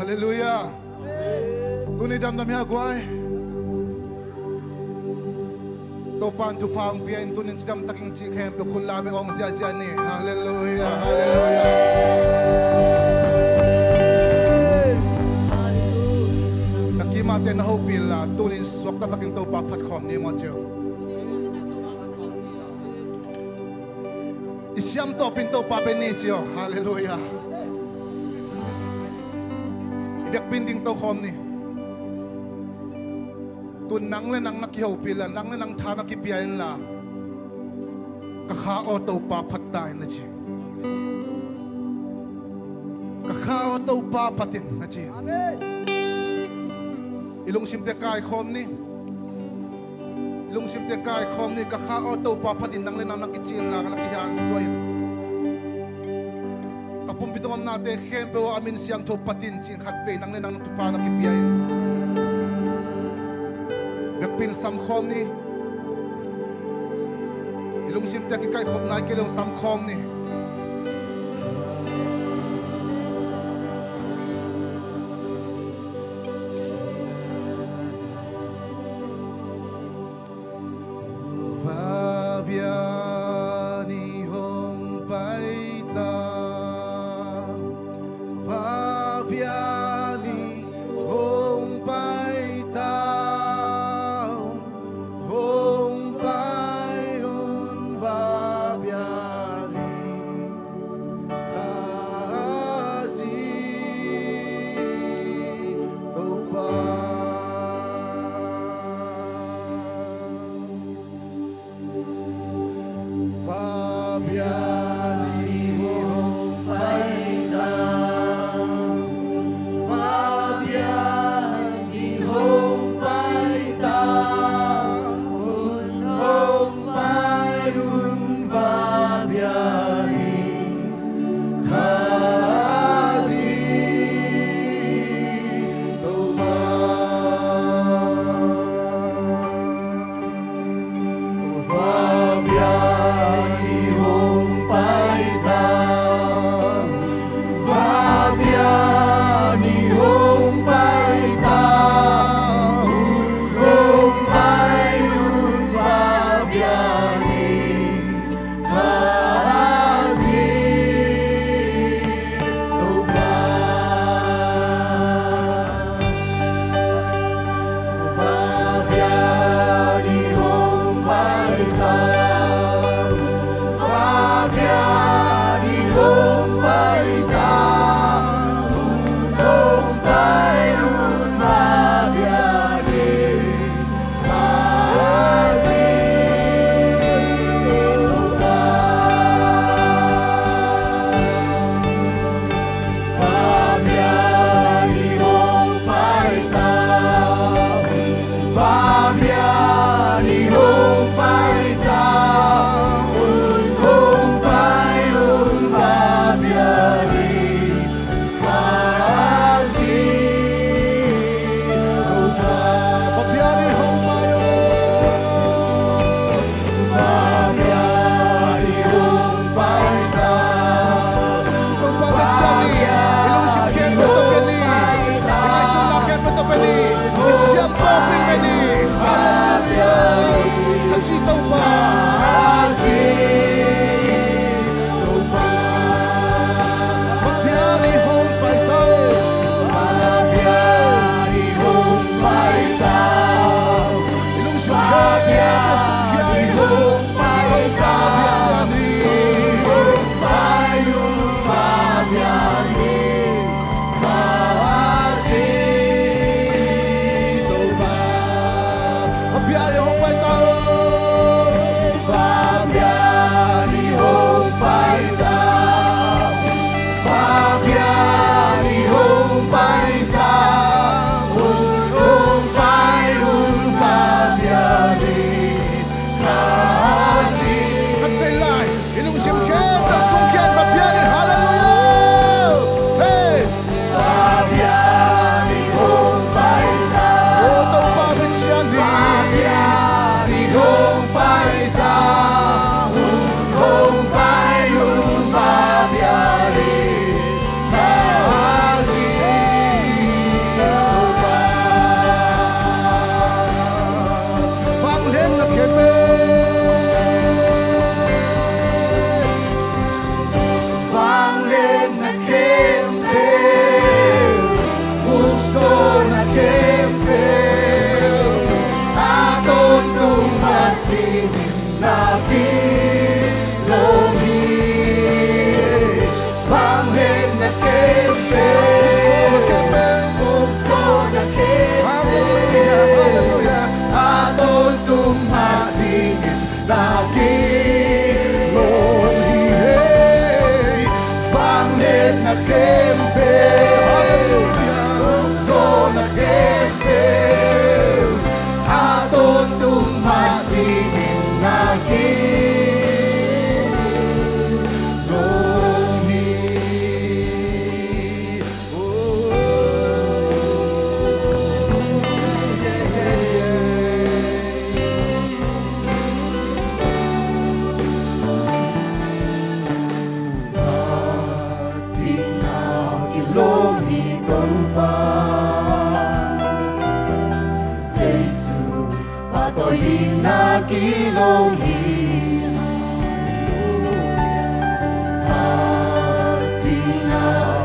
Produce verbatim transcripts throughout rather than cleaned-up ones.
Halleluiah. Tuni damdam hia guai. Topa'n thupha hong pia in tunin cidam takin cih khempeuh khut la bek awng ziahziah ni. Halleluiah, halleluiah. Na kimate na hopih inla tunin suakta takin Topa phat khawm ni maw ci uh. I siam tawpin Topa bia ni ci uh. Halleluiah. I biakpiin ding to khawm ni. Tun nang le nang na kihopih inla, nang le nang tha na kipia inla, ka kha aw Topa phat ta in na ci. Ka kha aw Topa phat in na ci. I lungsimte kaikhawm ni. I lungsimte kaikhawm ni. Ka kha aw Topa phat in nang le nang na kici inla, ka na kihiansuah in. Ka pumpi tungah nate khempeuh aw a min siangtho phat in ci in khatvei nang le nang thupha na kipia in. Biakpiin samkhawm ni. I lungsimte kikaikhop nai kei le hong samkhawm ni. Vabia ni hong paita, vabia ni hong paita, hong pai un vabia ni. Jesu pahtawi ding na kilawm hi. Phat ding na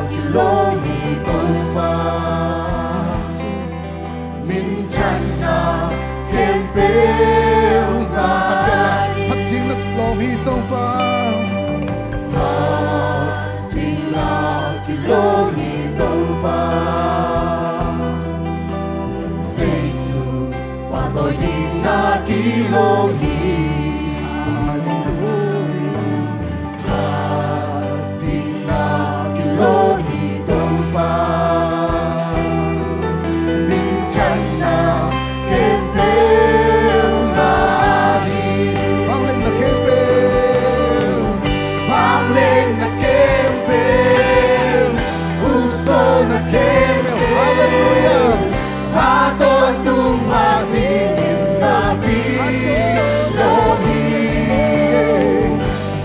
kilawm hi Topa. Minthanna khempeuh ngah ding. Phat ding na kilawm hi Topa. Phat ding na kilawm hi Topa. Jesu pahtawi ding na kilawm hi. Halleluia. Phat ding na kilawm hi Topa. Minthanna khempeuh ngah ding. Vangliatna khempeuh. Vangliatna khempeuh. Uksuahna khempeuh. Halleluia. A tawntung mah dingin na kilawm hi.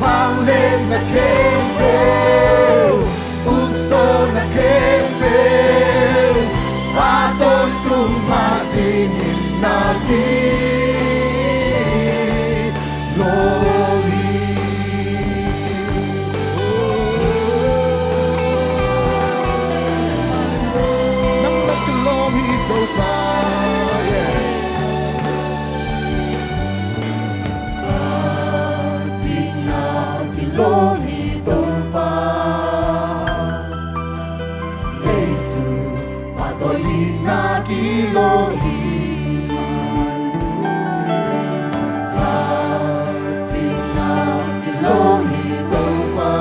Vangliatna khempeuh, uksuahna khempeuh, a tawntung mah dingin na kilawm hi. Nang na kilawm hi Topa, yeah. Phat ding na kilawm hi Topa. Jesu pahtawi ding na kilawm hi. Phat ding na kilawm hi Topa.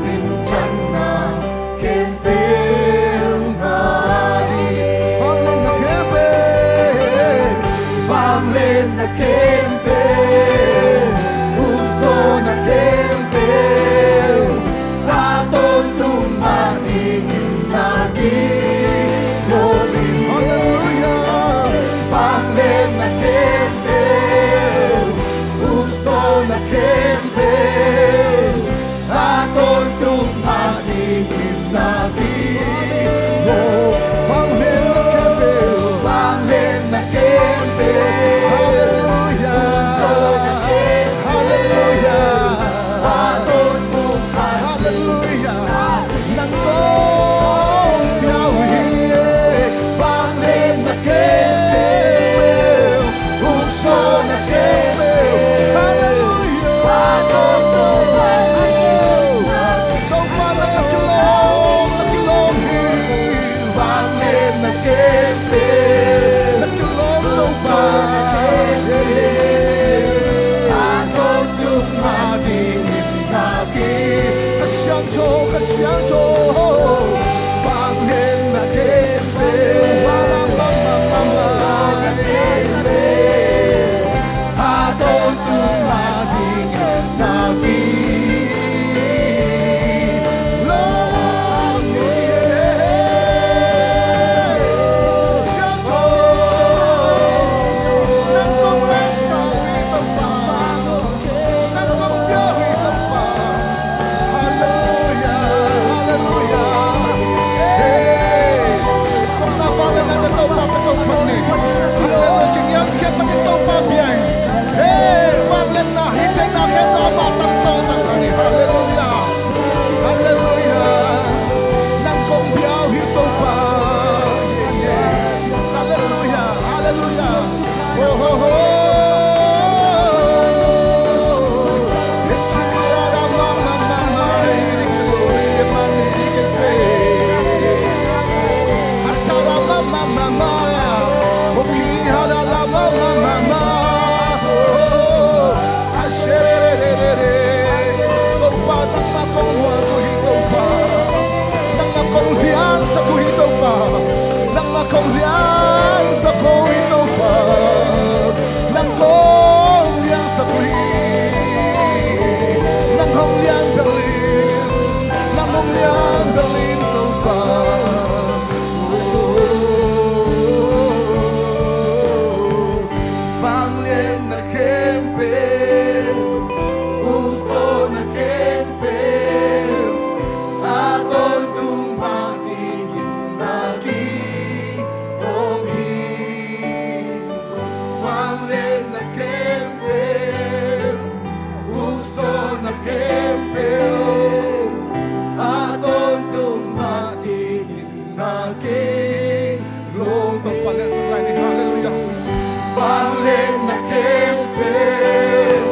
Minthanna khempeuh ngah ding. Vangliatna khempeuh. Vangliatna khempeuh. Uksuahna khempeuh. A tawntung mah dingin na kilawm hi. Halleluia. Vangliatna khempeuh, uksuahna khempeuh, a tawntung mah dingin na kilawm. Vangliatna khempeuh, vangliatna khempeuh. Halleluia. Halleluia. Halleluia. Nang kong pia uh hi. Vangliatna khempeuh, uksuahna khempeuh. Halleluia. Topa nang na kilawm, na kilawm hi. Vangliatna khempeuh, na kilawm Topa. A tawntung mah dingin na ki. Kha Siangtho, Kha Siangtho. Vangliatna khempeuh, vangliatna khempeuh, a tawntung mah dingin na kilawm. Siangtho, nang kong lengsa uh hi Topa. Nang kong pia uh hi Topa. Halleluia, halleluia. Hey, kong na vangliatna tawh Topa, Topa ni. Halleluia, kingiam khiat takin Topa pia hi. Hey, vangliatna, hih theihna khempeuh amah tang tawh tang hi. Halleluia, halleluia. Nang kong pia uh hi Topa. Halleluia, halleluia. Topa, nangmah kong muak uh hi Topa. Nangmah kong liansak uh hi Topa. Nangmah kong liansak uh hi Topa. Nang kong liansak uh hi. Nang hong lian bel in. Nang hong lian bel in Topa. Vangliatna khempeuh, uksuahna khempeuh, a tawntung mah Topa liansak lai ni. Halleluiah. Vangliatna khempeuh,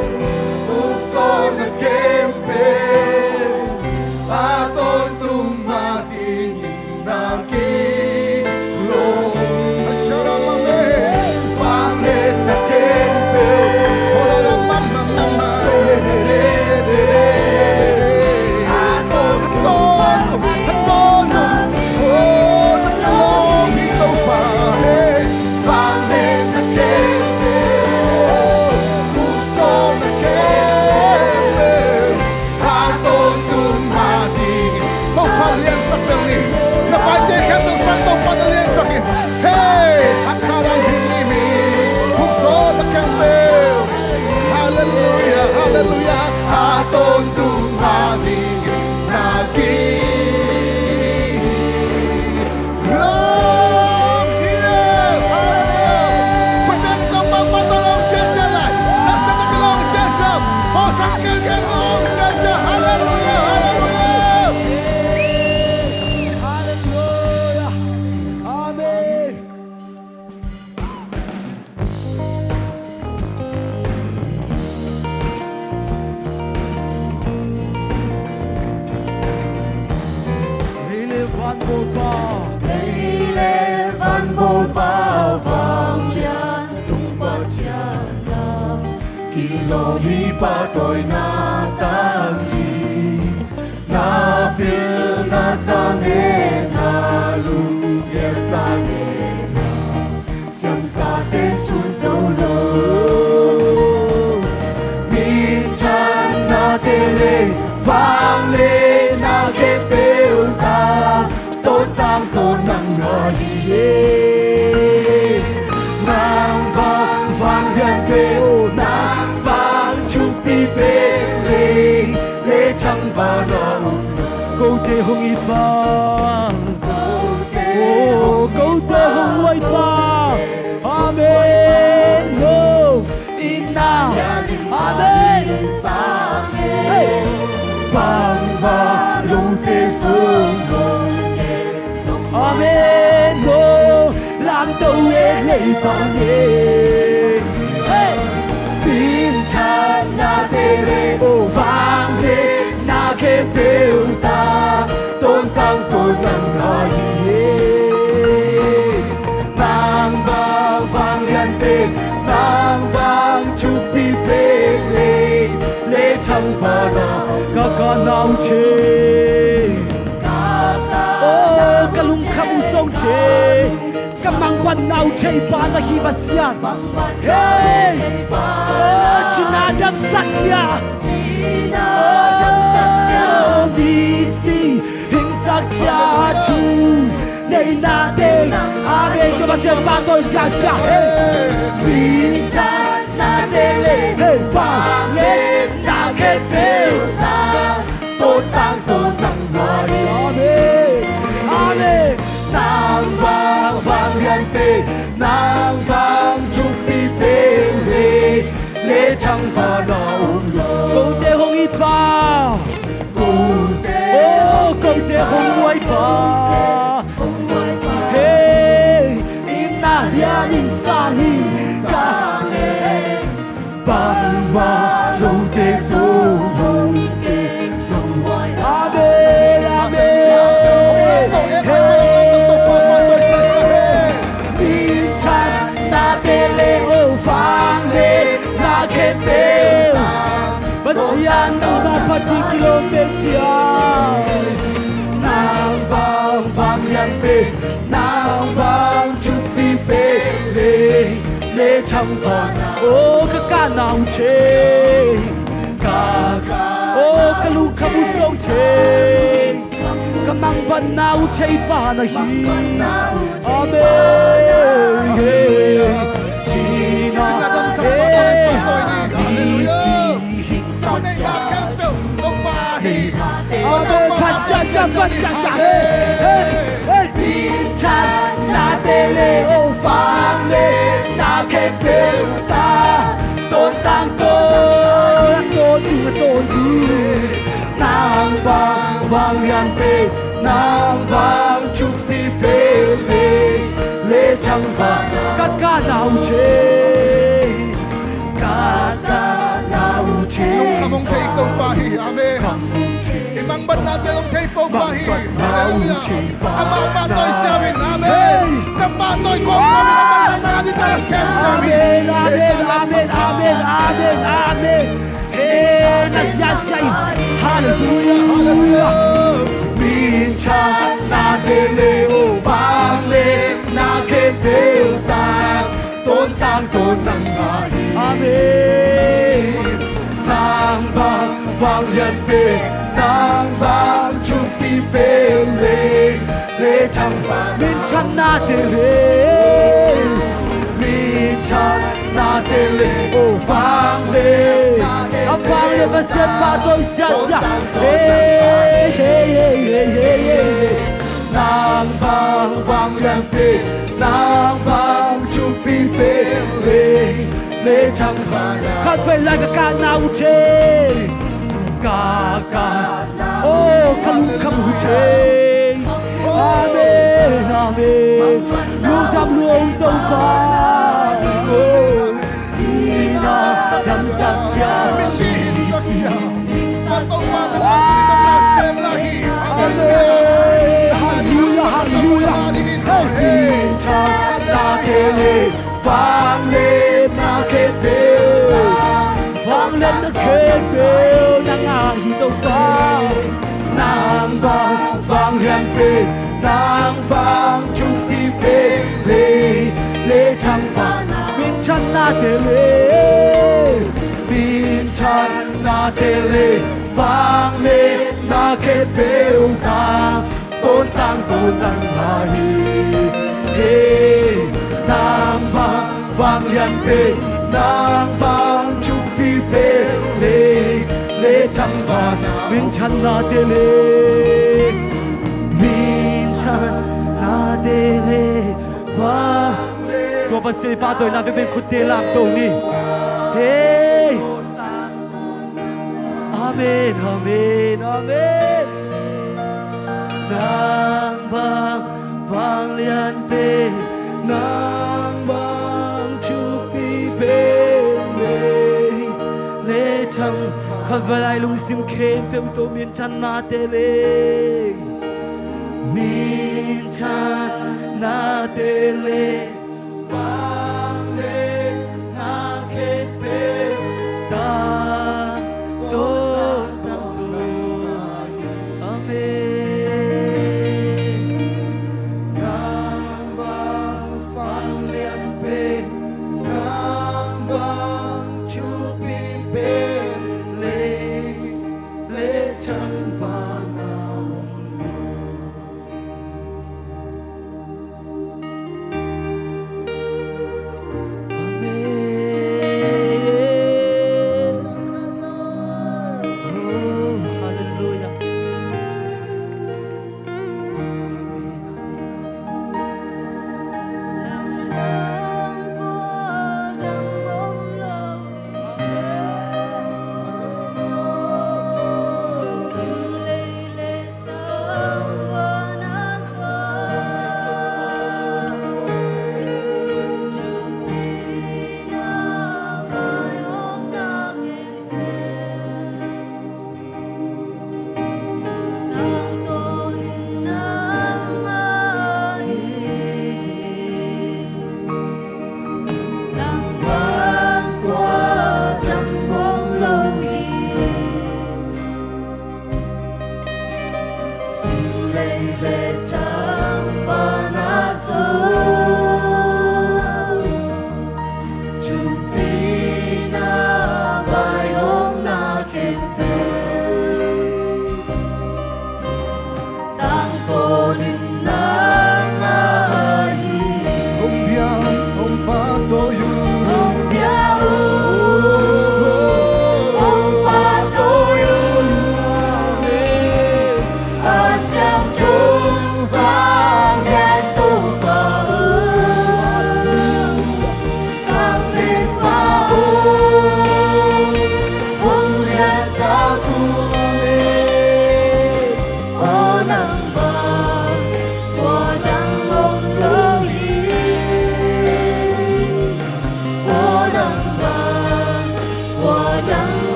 tukzawhna khempeuh, a tawntung a dingin na kilawm. Vangliatna khempeuh, Topa liansak bel ni. Na paite khempeuh sang Topa na liansak in. Hei, a khalang hi mi, tukzawhna khempeuh. Halleluiah, halleluiah. A tawntung a dingin na ki Halleluiah. Amen. Lei le van bawlpa, lei le van bawlpa, vanglian tung Pasian a kilawm hi. Pahtawina tangthu, na pilna sang e, na lungkiat sang e, na siamzaten sun zo lo. Minthanna te le vangliatna khempeuh tawh, tawntang tawh nang na hi e. Nang bang vanglian pen, nang bang thupi pen le, le thang vana um lo. Kote hong it pa, oh, kote hong muai pa. Amen. No. Ina. Amen. Hey. Bangmah lote zong. Amen. No. Lamto e lei pa ne. Hey. Minthanna te le, oh, vangliatna khempeuh tawh, tawntang tawh nang na hi e. Nang bang vanglian pen, nang bang thupi pen le, le thang vana ka, ka nauthei. Oh, ka lungkham uh zong thei, ka mangpan nauthei pa na hi Pasian. Hey! Oh, cina damsak cia. Oh, misi hingsak cia, thu neina te. Amen. Topa Pasian pahtawi siasia. Hey. Minthanna te le, hey, vangliatna khempeuh tawh, tawntang tawh nang na hi. Amen. Amen. Nang bang vanglian pen, nang bang thupi pen le, le thang vana um lo. Kote hong it pa. Kote. Oh, kote hong muai pa. Hey, ina lian in sang in sang e. Bangmah lote zong, lote zong. Amen, amen. Hey. Minthanna te le, oh, vangliatna khempeuh. Pasian nang na phat hi kilawm pen ciang. Nang bang vanglian pen, nang bang thupi pen le, le thang vana. Oh, ka, ka nauthei. Ka, ka. Oh, ka lungkham uh zong thei, ka mangpan nauthei pa na hi. Amen. Cina. Hey. Hallelujah. Amen. Phat sia sia, phat sia sia. Hey, hey, hey. Minthanna te le, oh, vangliatna khempeuh tawh, tawntang tawh, tawntang tawh. Nang bang vanglian pen, nang bang thupi pen. Ka ka na uh thei. Ka ka na uh thei. Lungkham hong thei Topa hi. Amen. I mangbatnate hong thei Topa hi. Halleluiah. Amah pahtawi siam in. Amen. Ka pahtawi kawmkawm in a manna ding na sem siam in. Amen, amen, amen, amen, amen. He na ziahziah in. Halleluiah, halleluiah. Minthanna te le, oh, vangliatna khempeuh tang, tawntang tawn nang mah hi. Amen. Nang bang vanglian pen, nang bang thupi pen lei le thangpaih. Minthanna te le, minthanna te le, oh, vanglian, a vanglian Pasian pahtawi siasia. Hey, hey, hey. Nang bang vanglian pen, nang bang thupi pen lei le thangpaih. Khatvei lai ka ka na uh thei. Ka ka, oh, ka lungkham uh thei. Amen, amen. Lungdam lua ung Topa. Oh, cina damsak cia. Amen. Halleluiah, halleluiah. Hey. Minthanna te le, vangliatna khempeuh, vangliatna khempeuh nang a hi Topa. Nang bang vanglian pen, nang bang thupi pen lei le thangpaih. Minthanna te le, minthanna te le, vangliatna khempeuh tang, tawntang tawn nang mah hi. Hey, nang bang vanglian pen, nang bang thupi pen lei le thangpaih. Minthanna te le, minthanna te le, vanglian. Tua Pasian i pahtawina pen khutte lamto ni. Hey. Amen, amen, amen. Nang bang vanglian pen, nang bang thupi pen lei le thang. Khatvei lai lungsim khempeuh tawh minthanna te le, minthanna te le, vangliatna khempeuh tang, tawntang tawn. Amen. Nang bang vanglian pen, nang bang thupi pen lei le thangpaih na om lo.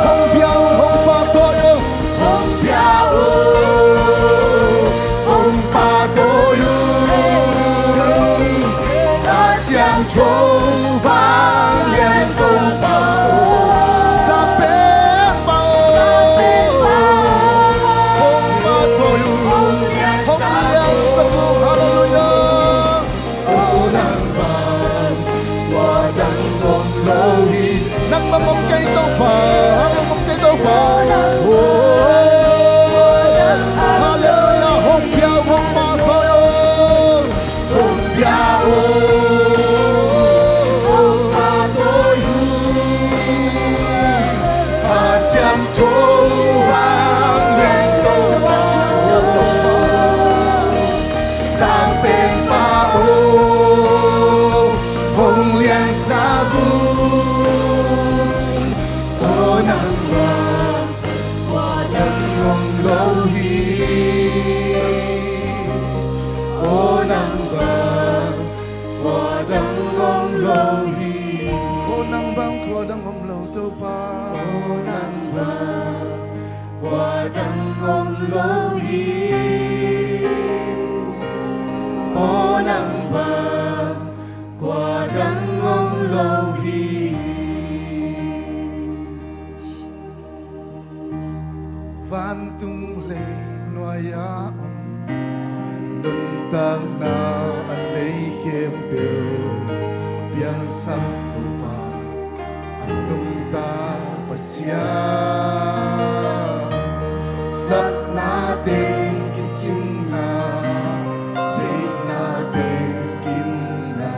Hong pia uh, hong pahtawi uh. Hong pia uh, hong pahtawi uh. Kha Siangtho vanglian Topa uh. Sa pengpa uh, hong pahtawi uh. Hong liangsak uh. Halleluiah. Aw nang bang kua dang om lo hi. Nangmah om kei Topa, nangmah om kei Topa. Oh, halleluiah, hong pia uh, hong pahtawi uh. Hong pia uh, hong pahtawi uh. Kha Siangtho vanglian Topa. Sa pengpa aw, hong liangsak uh. Aw nang bang kua dang om lo hi. Aw nang bang kua dang om lo hi. Aw nang bang kua dang om lo Topa. Aw nang bang kua dang om lo hi. Aw nang bang kua dang om lo hi. Vantung leinuai-ah om, nuntakna a nei khempeuh piangsak Topa, a nungta Pasian. Sapna teng kicinna, deihna teng kimna,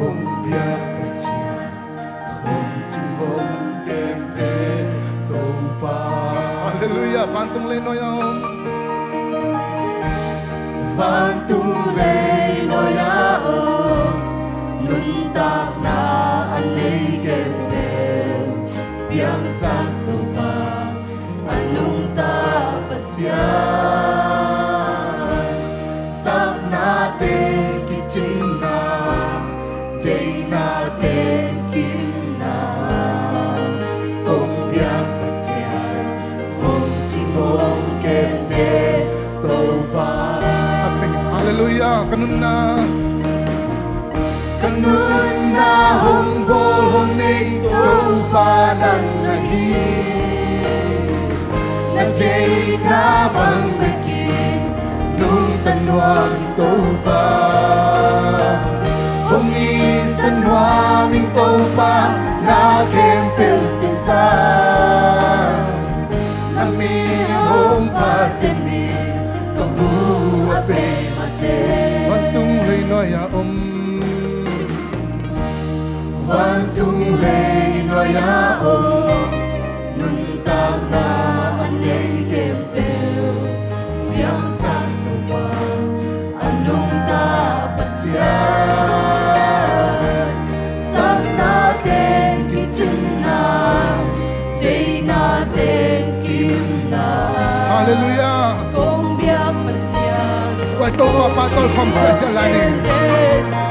kong piak Pasian, hong cing hong kemte Topa. Halleluiah. Vantung leinuai-ah om. Vantung leinuai-ah om, nuntakna a nei khempeuh piangsak Topa, a nungta Pasian. Sapna teng kicinna, deihna teng kimna, kong piak Pasian, hong cing hong kemte Topa. Amen. Halleluiah. Ka nunna, ka nunna hong bawl hong nei Topa nang na hi. Na deihna bang bekin nungta nuam Topa. Hong itza nuam ing Topa, na khempeuh kisa. Na min hong phat den in, ka mu a pei mate. Vantung leinuai-ah om. Vantung leinuai-ah om, nuntakna a nei khempeuh piangsak Topa, a nungta Pasian. Sapna teng kicinna, deihna teng kimna. Halleluiah. Kong piak Pasian. Kua Topa pahtawi khawm siasia lai ni.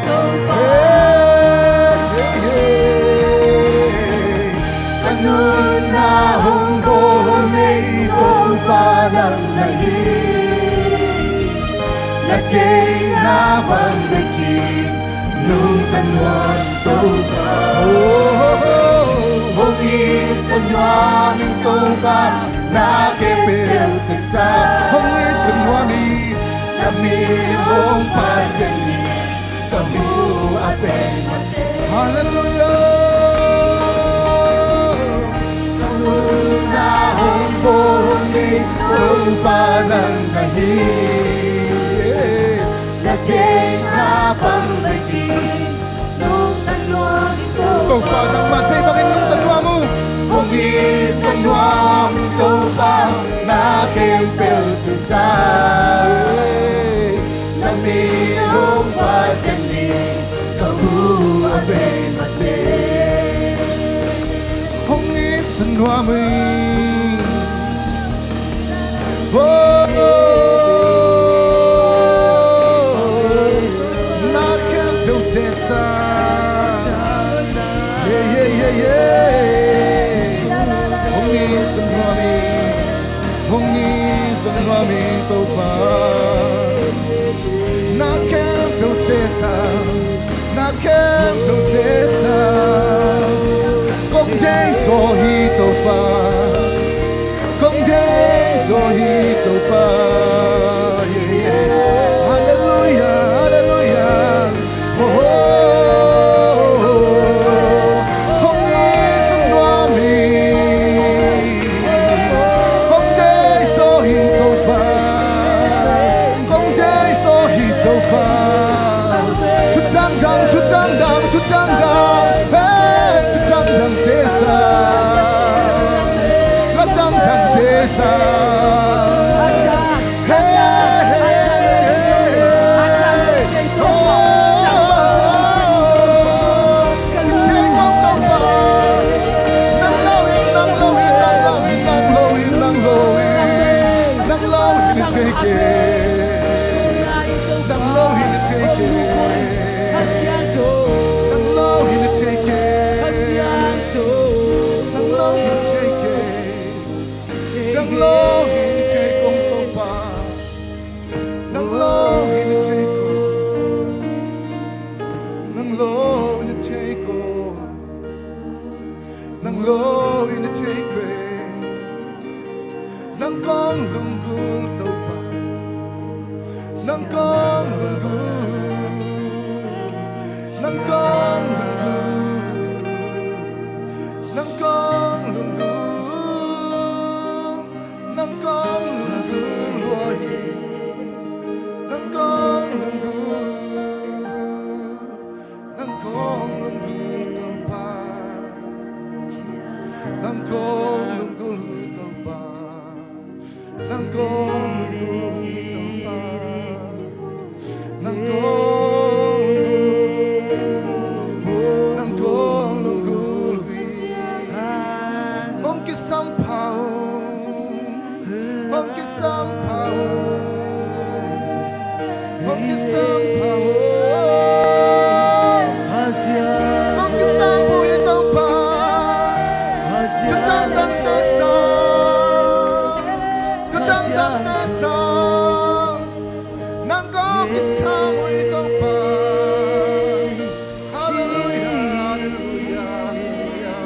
Topa. Hey, hey, hey. Ka nunna hong bawl hong nei Topa nang na hi. Na deihna bang bekin nungta nuam Topa. Oh, hong itza nuam ing Topa, na khempeuh kisa. Hong itza nuam ing, na min hong phat den in, ka mu a pei mate. Halleluiah. Ka nunna hong bawl hong nei Topa nang na hi. Na deihna bang bekin nungta nuam ing Topa. Topa nangmah deih bangin nungta nuam uh. Hong Hong nuam Topa, na khempeuh tesa, na min hong phat ning, ka hu a bei mate. Hong itsak nuam ing. Oh, na khempeuh tesa. Yeah, yeah, yeah, yeah. Hong itsak nuam ing, hong itsak nuam ing Topa. Na khempeuh tesa, na khempeuh tesa. Kong deih zaw hi Topa. Kong deih zaw hi Topa. Yeah, yeah. Halleluiah, halleluiah. Oh, oh, oh. Hong itsak nuam ing. Kong deih zaw hi Topa. Kong deih zaw hi Topa. Thu dangdang, thu dangdang, thu dangdang. Hey, thu dangdang tesa. La dangdang tesa. Hey, hey, hey, hey. Oh, oh, oh, oh. Nang lo in, nang lo in, nang lo in, nang lo in, nang lo in. Nang lo in, nang lo in. Nang lo in, nang lo in. Nang lo in, nang lo in. Nang lo in, nang lo in. Nang lo in, nang lo in. Kong Topa. Nang lo in, nang lo in. Nang lo in, nang lo in. Nang lo in a take me. Nang kong lunggulh Topa. Nang kong lunggulh. Nang kong lunggulh. Nang kong lunggulh. Nang kong lunggulh lua hi. Nang kong lunggulh. Nang kong lunggulh Topa. Nang kong lunggulh Topa. Nang kong lunggulh Topa. Nang kong lunggulh. Nang kong lunggulh. Hong kisampha ung. Hong kisampha ung. Hong kisampha ung. Hong kisampha ung Topa. Ka dangdang tesa. Ka dangdang tesa. Nang kong kisampha ung Topa. Halleluiah, halleluiah, halleluiah.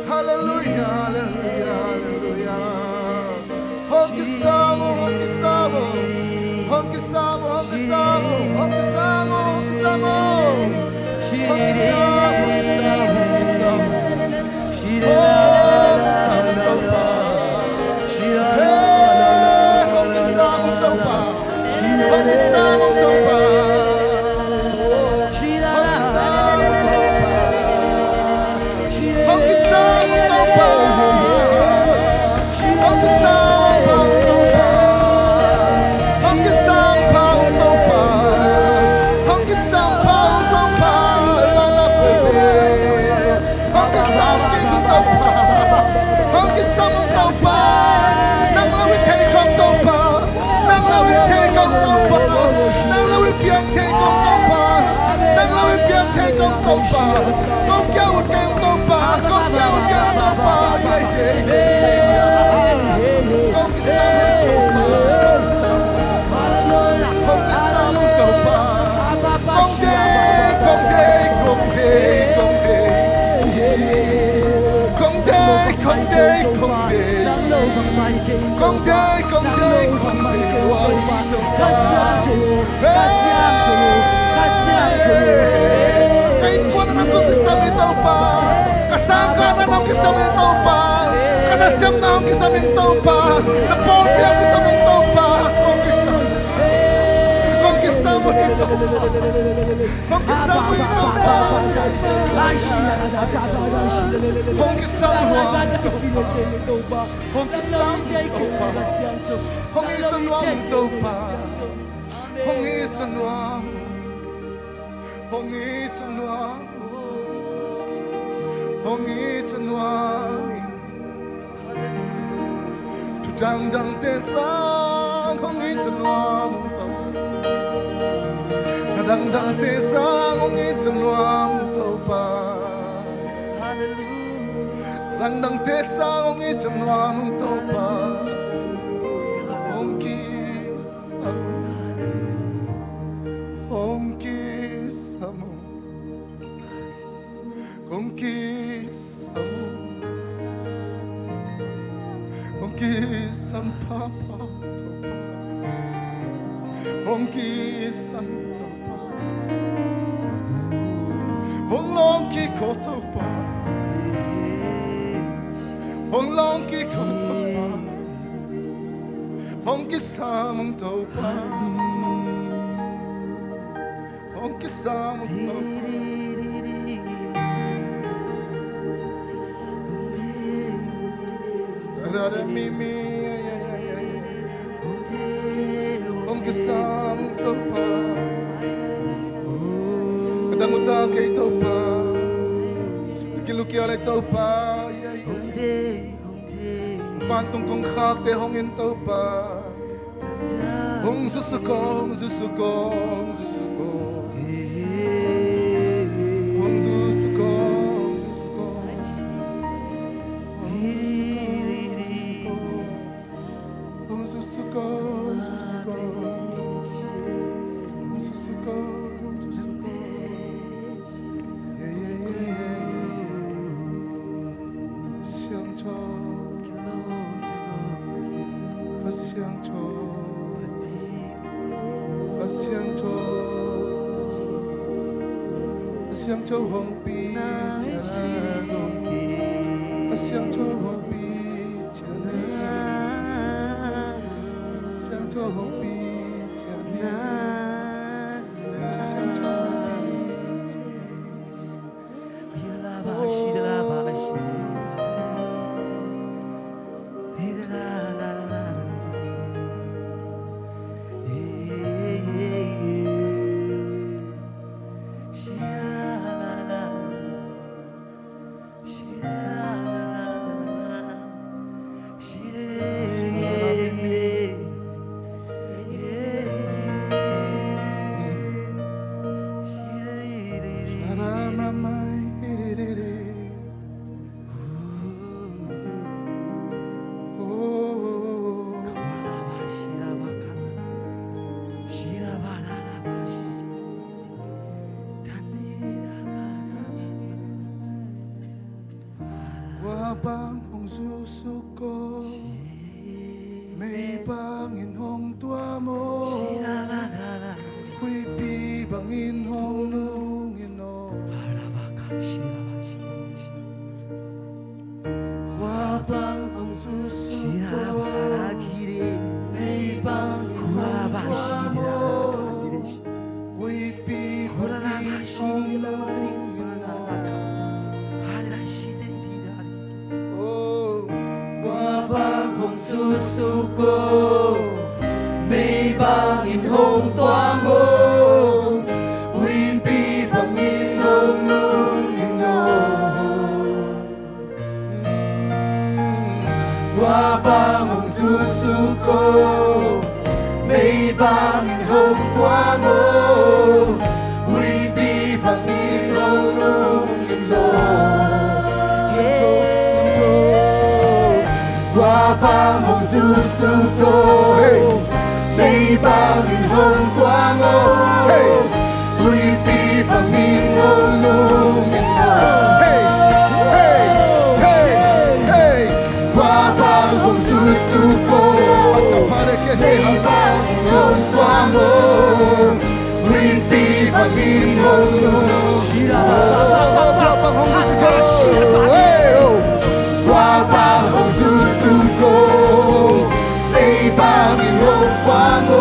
Halleluiah, halleluiah, halleluiah. Hong kisampha ung, hong kisampha ung. Hong kisampha ung, hong kisampha ung, hong kisampha ung, hong kisampha ung. Hong kisampha ung, hong kisampha ung, hong kisampha ung. Oh, hong kisampha ung Topa. Hey, hong kisampha ung Topa. Hong kisampha ung Topa. Hong kisampha ung Topa. Hong kisampha ung Topa. Hong kisampha ung Topa. Hong kisampha ung Topa. Hong kisampha ung Topa. La la pe pe. Hong kisam kik ung Topa. Hong kisam ung Topa. Nang lo in thei kong Topa. Nang lo in thei kong Topa. Nang lo in piang thei kong Topa. Nang lo in piang thei kong Topa. Kong kia ut keng Topa. Kong kia ut keng Topa. Kong kisam ung Topa. Kong kisam ung Topa. Kong deih, kong deih, kong deih, kong deih. Kong deih, kong deih, kong deih. Kong deih, kong deih, kong deih. Hey! Ka innkuan ah nang kong kisam ing Topa. Ka sangkah ah nang kong kisam ing Topa. Ka nasepna ah nang kong kisam ing Topa. Na pawlpi ah nang kong kisam ing Topa. Kong kisam. Kong kisam ing Topa. Hong kisam uh hi Topa. Hong kisam uh hi Topa. Hong kisam uh hi Topa. Hong i sa nuam uh Topa. Hong i sa nuam uh. Hong i sa nuam uh. Hong i sa nuam uh. Thu dangdangte sang hong i sa nuam uh Topa. Na dangdangte sang hong i sa nuam uh Topa. Dangdangte sang hong i sa nuam uh Topa. Hong kisam uh. Hong kisam uh. Hong kisam uh. Hong kisam Papa Topa. Hong kisam Topa. Hong long kik ko Topa. Hong long kik ko Topa. Hong kisam Topa. Hong kisam Topa. Hong kisam Topa. Ka dang uh ta kei Topa. Ka kilukia lai Topa. Vantung kongkhakte hong in Topa. Hong zusuko, hong zusuko, hong zusuko. Hong zusuko, hong zusuko. Hong zusuko, hong zusuko. Hong zusuko, hong zusuko. Hong zusuko, hong zusuko. Yeah, yeah, yeah, yeah, yeah. Siangtho. Kha Siangtho, Kha Siangtho, Kha Siangtho hong pi ciat na, Kha Siangtho hong pi ciat na, Kha Siangtho hong pi ciat na, Kha Siangtho hong pi ciat na. Kua bang hong zusuko, mei bangin hong tuam o. Huipi bangin hong nungin o. Kua bang hong zusuko, mei bangin hong tuam o. Huipi bangin hong nungin o. Oh, kua bang hong zusuko, mei bangin hong tuam o. Huipi bangin hong nungin o. Kua bang hong zusuko, mei bangin hong tuam o. Huipi bangin hong nungin o. Siangtho, siangtho. Kua bang hong zusuko, hey, mei bangin hong tuam o. Hey. Huipi bangin hong nungin o. Hey, hey, hey, hey. Kua bang hong zusuko, mei bangin hong tuam o. Huipi bangin hong nungin o. Kua bang hong zusuko, hey, oh. Kua bang hong zusuko, mei bangin hong tuam o.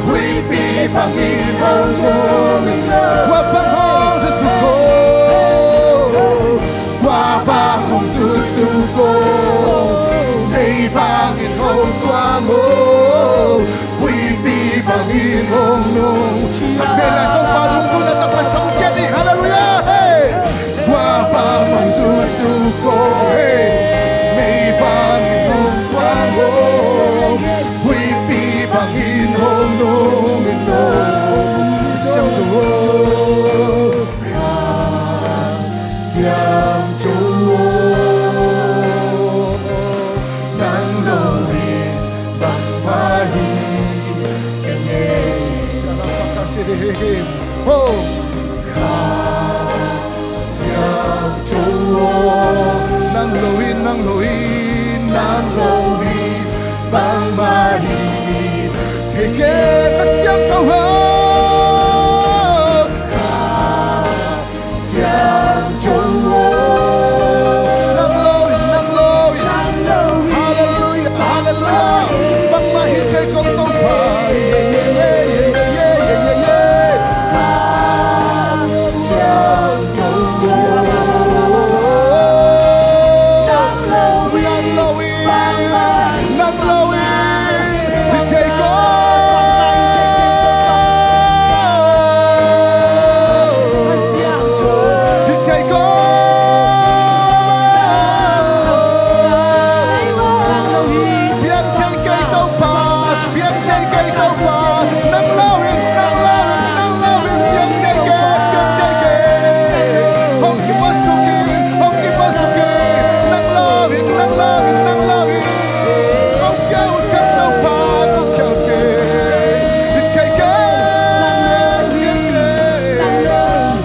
Huipi Bangin hong nung in lo. Kua bang hong zuzu ko? Kua bang hong zuzu ko? Mei bangin hong tuang o. Huipi bangin hong nung. Khat vei lai Topa lungdamna tangpai sam kei ni. Halleluiah. Hey! Kua bang hong zuzu ko? Hey! Mei bangin hong tuang o. Huipi bangin hong nung in lo. Siangtho aw, Siangtho aw, nang lo in bangmah hi ing e. Oh. Siangtho aw, nang lo in, nang lo in, nang lo in bangmah hi. Thei kei, Kha Siangtho aw. Kha Siangtho aw, nang lo in, nang lo in. Halleluiah, halleluiah. Bangmah hi thei kong Topa. Kha Siangtho aw, nang lo in, nang lo in, hi thei kong. Hi thei kong. Piang thei kei Topa. Piang thei kei Topa, nang lo in, nang lo in, nang lo in, piang thei kei, piang thei kei. Hong kipasuk in, hong kipasuk in, nang lo in, nang lo in, nang lo in. Kong kia ut kei Topa, kong kia ut kei. Hi thei kei, hi thei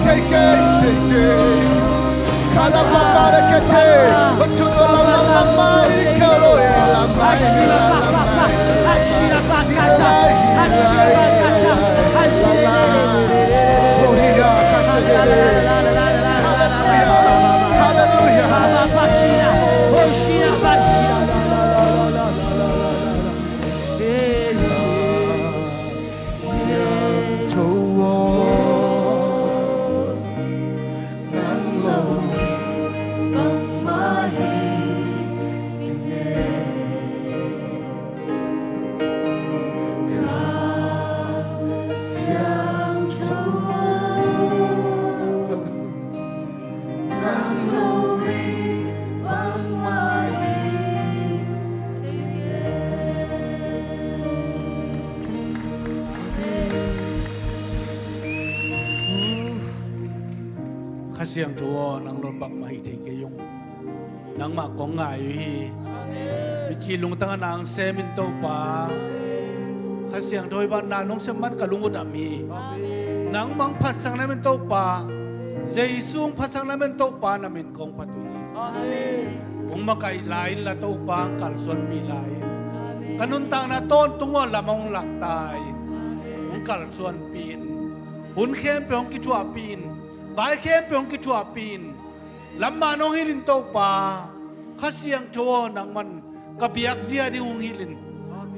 kei, hi thei kei, hi thei kei. Hallelujah. Hallelujah. Siangtho aw, nang lo in bangmah hi ing e. Kha Siangtho aw, nang lo in bangmah hi ing e. Kha Siangtho aw, nang lo in bangmah hi thei kei ung. Nangmah kong ngai uh hi. Mithi lungtang a nang sem in Topa. Kha Siangtho i ban na nong sem man ka lung uh dam hi. Nangmah hong phatsak na men Topa. Jesu hong phatsak na men Topa, na min kong phat uh hi. Hong makaih lai in la Topa, hong kalsuanpih lai in. Ka nuntakna tawntung uh a lam hong lak ta in. Hong kalsuanpih in. Hun khempeuh hong kithuahpih in. Vai khempeuh hong kithuahpih in. Lamman hong hilh in Topa. Kha Siangtho aw, nangman ka biak zia ding hong hilh in.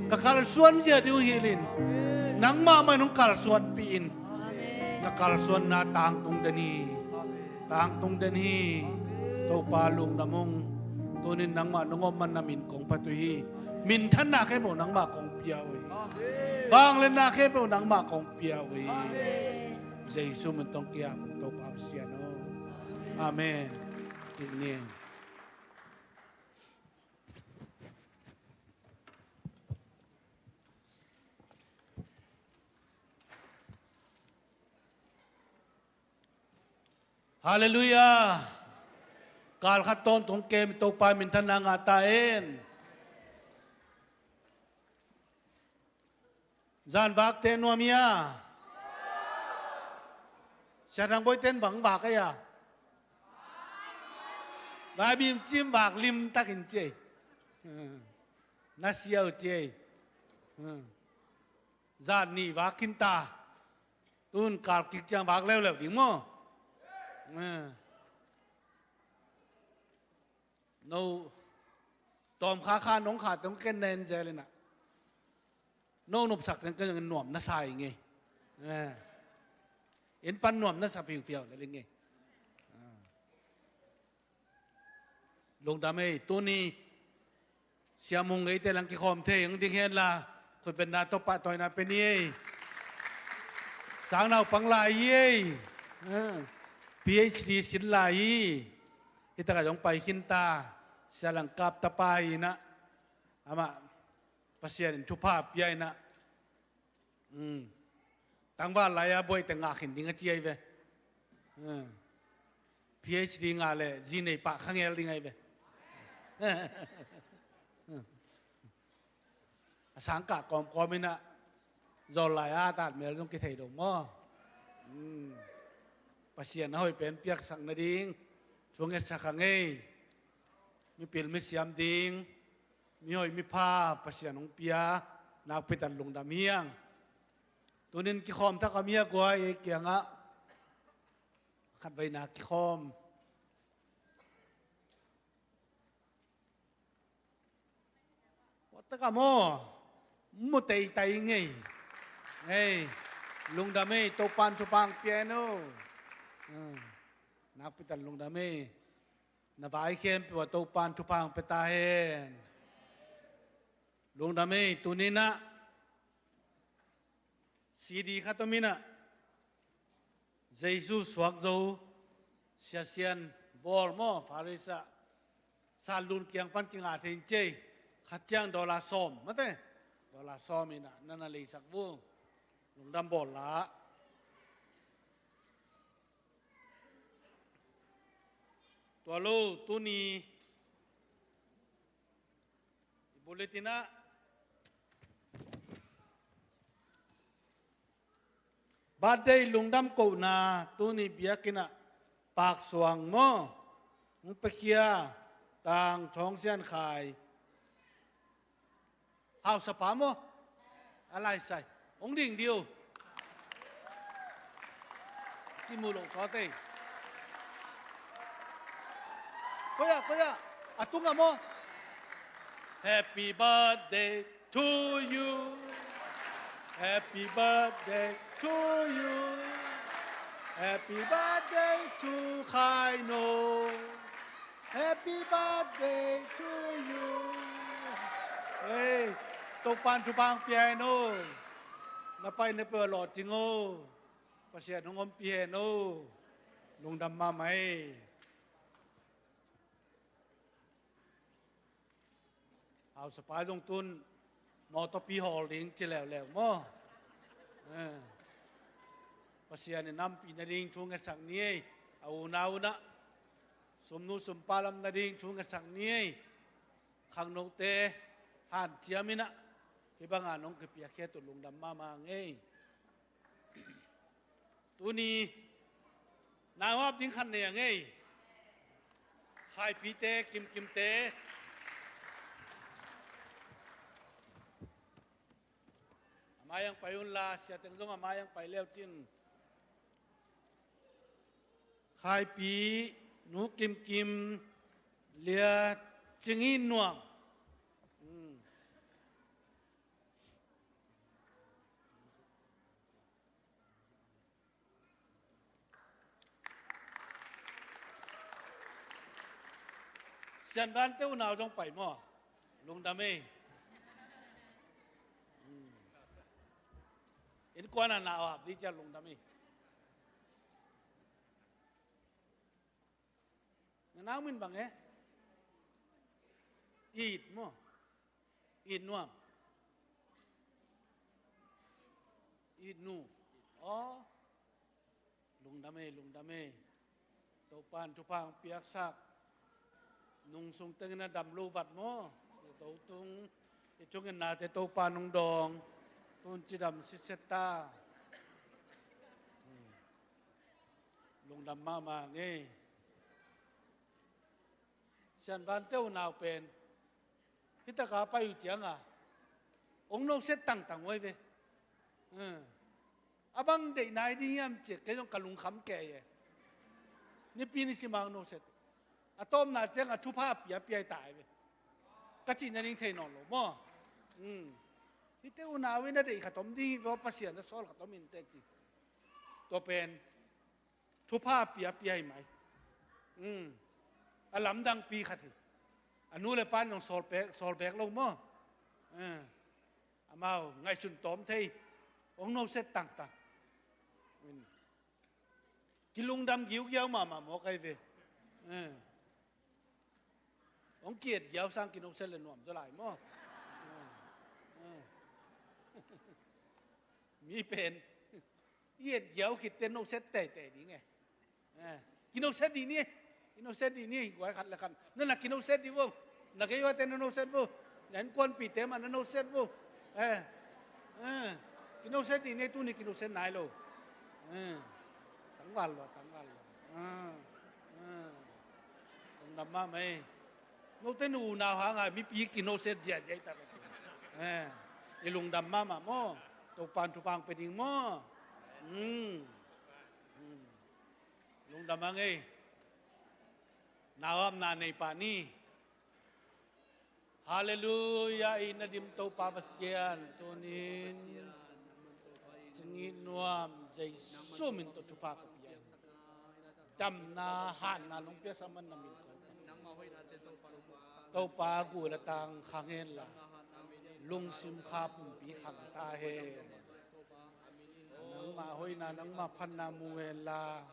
Ka kalsuan zia ding hong hilh in. Nangmah mah in hong kalsuanpih in. Na kalsuanna tangtung den hi. Tangtung den hi. Topa lungdam ung. Tunin nangmah nong om man na min kong phat uh hi. Minthanna khempeuh nangmah kong pia uh hi. Vangliatna khempeuh nangmah kong pia uh hi. Jesu min tawh kiang Topa Pasian aw. Amen. Amen. Halleluiah. Kal khat tawntung kem Topa minthanna ngah ta in. Zan vakte nuam hia? Sia Thang Boite in bang vak ei a? Vaibim cim vak limtakin ci ei. Na sia uh ci ei. Zan nih vak khin ta. Tun kal kik ciang vak leuleu ding maw? No tawm kha kha nong kha teng ken nen zel in ah. No nopsak teng ken nuam na sa ing ei. Eh. In pan nuam na sa fiufiau le ling ei. Ah. Lungdam ei, tuni Sia Mung eite lang kikhawm thei hong ding henla, khutbetna tawh pahtawina pe ni ei. Sang naupang lai hi ei. Ah. P H D sin lai hi. Hih takah zong pai khin ta, Sia Lang Kap tapa hi inah, amah Pasian in thupha pia inah. Um. Tangval lai-a buaite ngah khin ding a ci ahi ve. Um. P H D ngah le zi nei pah khangel ding ahi ve. A sangkah kawmkawm inah zawl lai-a a tat mel zong kithei do maw? Um. Pasian a hoih pen piaksak nading thu ngetsak a ngei. Mipil misiam ding, mihoih mipha Pasian hong pia, nakpitak lungdam hi hang. Tunin kikhawm thak a mi a guai ei kiangah khatveina kikhawm. Takah maw, mu teitai ngei. Ngei, lungdam ei, Topan thupha hong pia hen aw. Ah, nakpitak lungdam ei. Na vai khempeuh ah Topan thupha hong pia ta hen. Lungdam ei, tuninah C D khat om inah, Jesu suak zo, Sia Sian bawl maw, Faris ah, Sanlun kiang pan kinga thei in cei, khat ciang dollar sawm, mate, dollar sawm inah, na na leisak vung, lungdam bawl la. Tua lo, tuni i bulletin ah birthday lungdam kohna, tuni biakinn ah Pak Suang maw, hong piakhia, Tang Thawng Sian Khai. Hausapa maw? A laisai. Hong ding dih uh. Kimu loh sawt ei. Koi ah, koi ah. A tungah maw? Happy birthday to you. Happy birthday to you. Happy birthday to Khai No. Happy birthday to you. Hei, Topan thupha hong pia hen aw. Na pai na peuh a lawhcing aw. Pasian hong ompih hen aw. Lungdam mahmah ei. Hausapa zong tun mawtawpi hawl ding ci leuleu maw? Eh. Pasian in nampih nading thu ngetsak ni ei. A unau unah sumnu sumpa lam nading thu ngetsak ni ei. Khangnote hanciam inah hih banga nong kipiakkhiat uh lungdam mahmah ngei. Tuni nauhap ding khat nei a ngei. Khaipite, Kimkimte. A mai ang pai unla, Sia Teng zong a mai ang pai leucin. Khaipi, Nu Kimkim, Lia Cing It Nuam. Hmm. Sianvante unau zong pai maw? Lungdam ei. Hmm. Innkuan ah nauhap ding ciang lungdam ei. Na nau min bang e? It maw? It Nuam. It Nu. Aw. Lungdam ei, lungdam ei. Topan thupha hong piaksak. Nungsung tengin a dam lo vat maw? I to tung, i thungetnate Topan hong dawng. Tun cidam sitset ta. Hmm. Lungdam mahmah ngei. Sianvante unau pen hih taka pai uh cianga hong noset tangtang uh ahi ve. Hmm. A bang deih nai ding hiam ci-a kei zong ka lungkham kei e. Nipi nisim a hong noset. A tawpna cianga thupha pia pia hi ta ahi ve. Ka cih nading thei nawn lo maw? Hmm. Hihte unau in a deih khat om ding hi ve aw, Pasian a sawl khat om in tek ci. Tua pen thupha piapia hi mai. A lamdangpi khat hi. A nu le pa in hong sawl bek, sawl bek lo maw? Amau ngaihsun tawm thei. Hong noset tangtang. Kilungdam giugiau mahmah maw kai ve. Hong ki-et giau sang kinoset le nuam zaw lai maw? Mi pen i et giau khit teh noset teitei ding e. Kinoset dih ni e. Kinoset dih ni e, hi guai khat le khat. Na na kinoset dih vo. Na gei uate na noset vo. Na innkuanpihte mah na noset vo. Kinoset dih ni e, tuni kinoset nai lo. Tangval lo, tangval lo. Lungdam mahmah ei. Note nu unau hanga mipi kinoset ziahziah i ta. I lungdam mahmah maw? Topan thupha hong pia ding maw? Lungdam hang ei. Nauamna nei pah ni. Halleluiah, i na dim Topa Pasian, tunin cingih nuam Jesu min tawh thupha ka pia hi. Damna, hanna nong piaksak man na min ko. Topa, gul a tang khang hen la, lungsim kha pumpi khang ta hen. Nangmah hoihna, nangmah phatna mu hen la,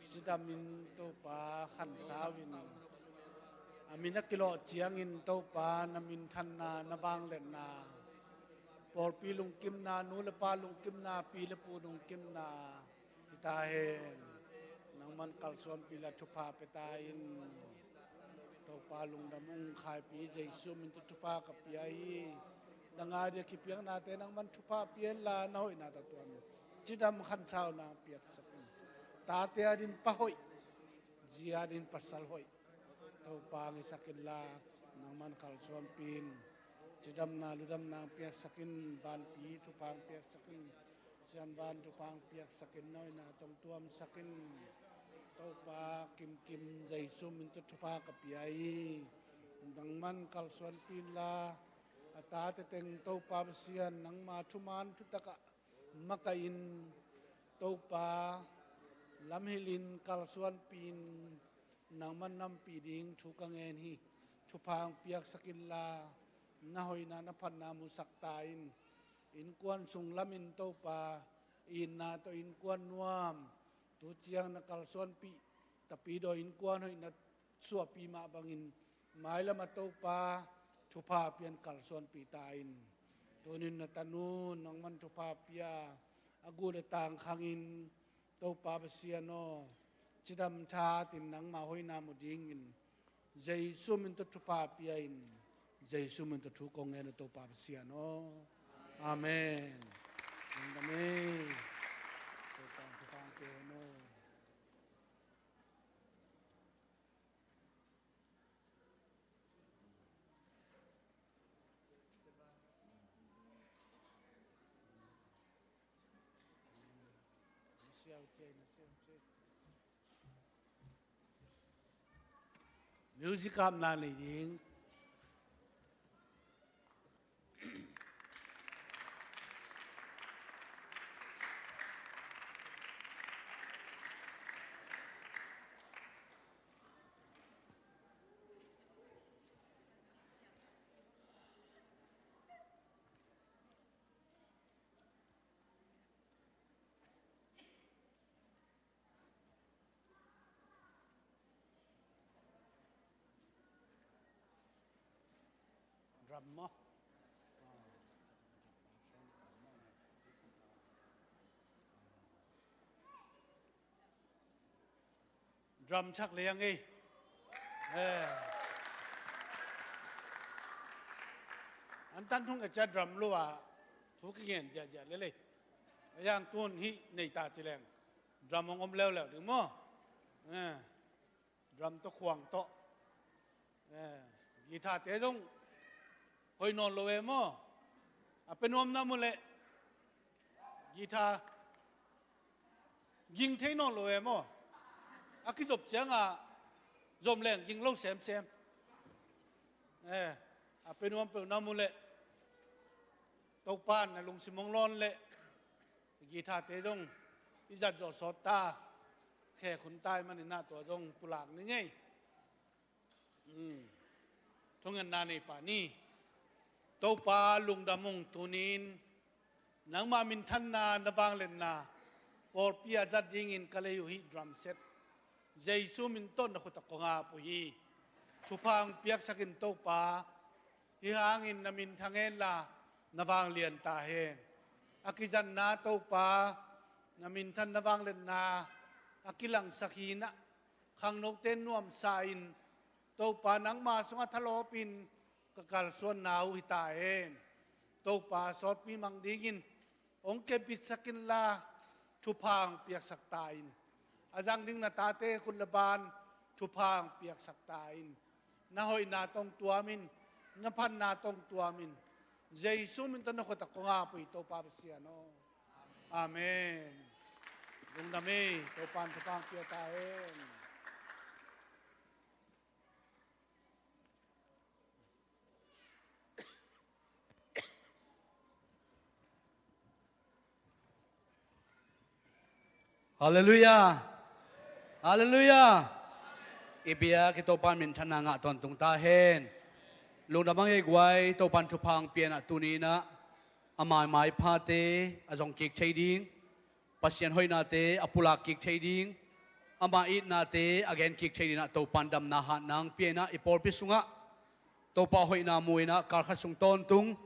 cidamin Topa khansau in. A min a kilawh ciangin Topa na minthanna, na vangliatna, pawlpi lungkimna, nu le pa lungkimna, pi le pu lungkimna hi ta hen. Nangman kalsuanpih la, thupha pia ta in. Topa, lungdam ung. Khaipi Jesu min tawh thupha ka pia hi. Dang a dia kipiaknate nangman thupha pia inla, na hoihna tawh tuam cidam khansauna piaksak in. Tate adin pa hoih, zi adin pasal hoih Topa hong hisak inla, nangman kalsuanpih in. Cidamna, ludamna hong piaksak in. Vanpi thupha hong piaksak in. Sianvan thupha hong piaksak in, na hoihna tawh hong tuamsak in. Topa, kimkim Jesu min tawh thupha ka pia hi. Nangman kalsuanpih inla, a tate teng Topa Pasian, nangma thuman thutakah makaih in. Topa, lamhilhin kalsuanpih in. Nangman nampih ding thu ka ngen hi. Thupha hong piaksak inla, na hoihna, na phatna musak ta in. Innkuan sung lamin Topa, itna tawh innkuan nuam, tu ciang na kalsuanpih Tapidaw innkuan hoih na suahpih mah bangin, mailam ah Topa, thupha pian kalsuanpih ta in. Tunin na tanu nangman thupha pia, a gul a tang khangin, Topa Pasian aw, cidam thatin nangma hoihna mu dingin, Jesu min tawh thupha pia in. Jesu min tawh thu kong ngen uh, Topa Pasian aw. Amen. Amen. Topa thupha pia in aw. Music apna nei ding. Drum maw? Drum chak lei ang ei. Eh. An tan thung a cia drum lo a thu kingen ziahziah lelei. A yang tun hih nei ta ci leng drum hong om leuleu ding maw? Eh. Drum tawh khuang tawh. Eh, guitar te zong hoih nawn lo e maw? A pe nuam na mu leh guitar ging thei nawn lo e maw? A kizop cianga zom leng ging lo semsem. Eh, a pe nuam peuh na mu leh Topa in na lungsim hong lawn leh i guitar-te zong i zat zawh sawt ta, khe khun tai manin ah tua zong pulak ni ngei. Hmm. Thungetna nei pah ni. Topa lungdam ung, tuni-in nangmah minthanna, na vangliatna pawlpi ah zat dingin ka lei uh hih drum set Jesu min tawh na khut ah kong ap uh hi. Thupha hong piaksak in Topa, hih hangin na min thang hen la, na vanglian ta hen. A kizatna Topa, na minthan, na vangliatna a kilangsak hi-in ah, khangnote nuamsa-in Topa nangma sungah thalawpin ka kalsuanna uh hi ta hen. Topa sawtpi mang dingin hong kepitsak inla, thupha hong piaksak ta in. A zang ding na tate khut le ban thupha hong piaksak ta in. Na hoihna tawh hong tuam in, na phatna tawh hong tuam in. Jesu min tawh na khut ah kong ap uh hi, Topa Pasian aw. Amen. Lungdam ei, Topa in thupha hong pia ta hen. Halleluiah. Halleluiah. I biak i Topa in minthanna ngah tawntung ta hen. Lungdam hang ei guai, Topa in thupha hong pia in ah, tuni-in ah ama maiphate a zong kik thei ding, Pasian hoihnate a pulak kik thei ding, ama itnate a gen kik thei ding ah Topa in damna hatna hong pia in ah, i pawlpi sungah Topa hoihna mu in ah, kalkhat sung tawntung